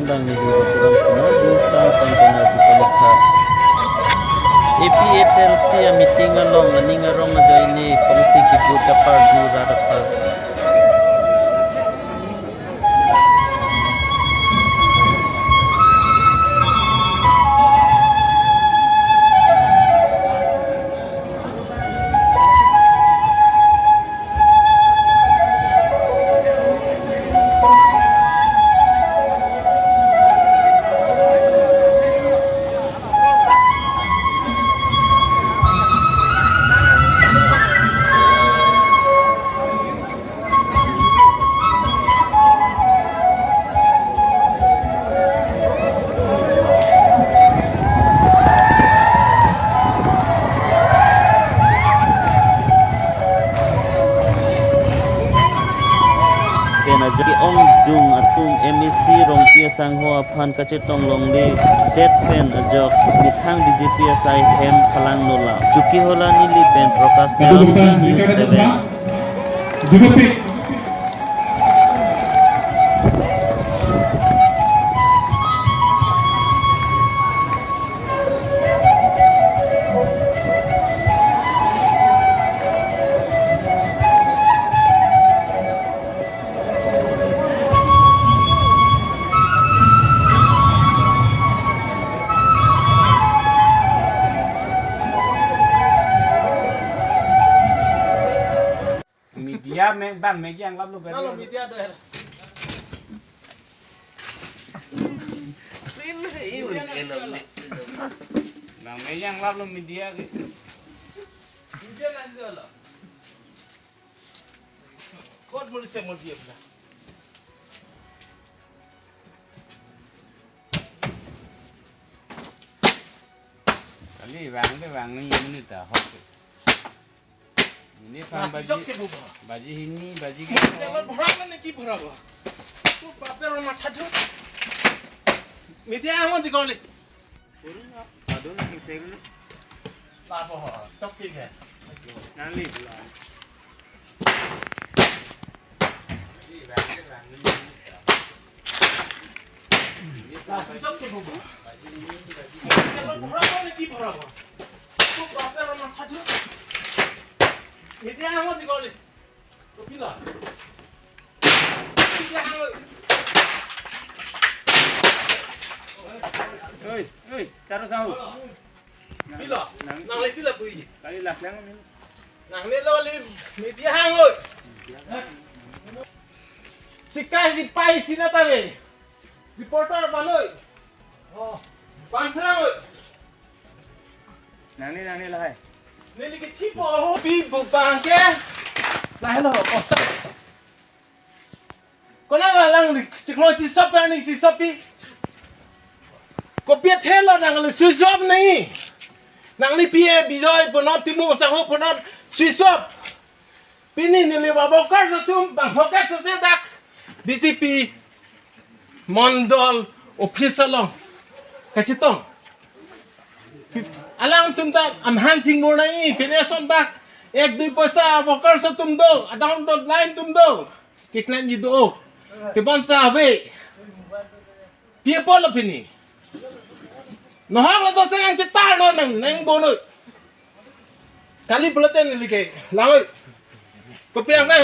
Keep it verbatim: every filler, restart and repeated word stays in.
Bang ni dua kurang sana, dua kurang konten lagi pada kha. A P H L C a meeting along aning arong ajoine pongsi kibut kapar du rarapa. Pen ajok ke-ongdung atum M A C Rongpi asangho aphan kachetong longledet pen ajok methang B J P asai hem phalang nola. Chokihola neli pen Prakash Teron, News Seven. Media me bang media anglap lo. Nalo media do. Bang media anglap lo media ke. Media lanjut lo. Kot muli se muli dia pula. Kali bang de bang ni ini dah hok. Ini pang baji, baji ini, baji ke. Jangan berapa ni ki berapa? Tu paper rumah tadu. Media aman di kali. Adun na kingse na. Papo ho, tok thik hai. Nali. Tok thik ho. Jangan berapa ni ki berapa? Tu paper rumah tadu. Media aman di kali. Oi, oi, charo sahu. Pilo, nang le pilo bui. Kali lah, nang ni. Nang le lo le media hang oi. Sikai sipai sina ta ve. Reporter banoi. Oh, pansrang oi. Nang ni, nang ni lahai. Neli ke tipo ho pi bupang ke. Lahai lo posta. Kona la lang ni chiklo chisop yang ni chisop pi. Kopi athelo nang le switch off ni. Nang ni P A Bijoy punon Timung asangho punon switch off. Pini neli ba workers atum bang hoket sese dak B J P mondol office along kachetong. Alangtum ta amhan chingbur nai, pini ason bak ek dui poisa workers atum do, adang do line atum do. Kiklan ji do. Tebonsa ave. Pi apot lo pini. Nohak lo to sengang chetar no nang, nang bonoi. Kali pulote neli ke, langoi. Kopi ang nang.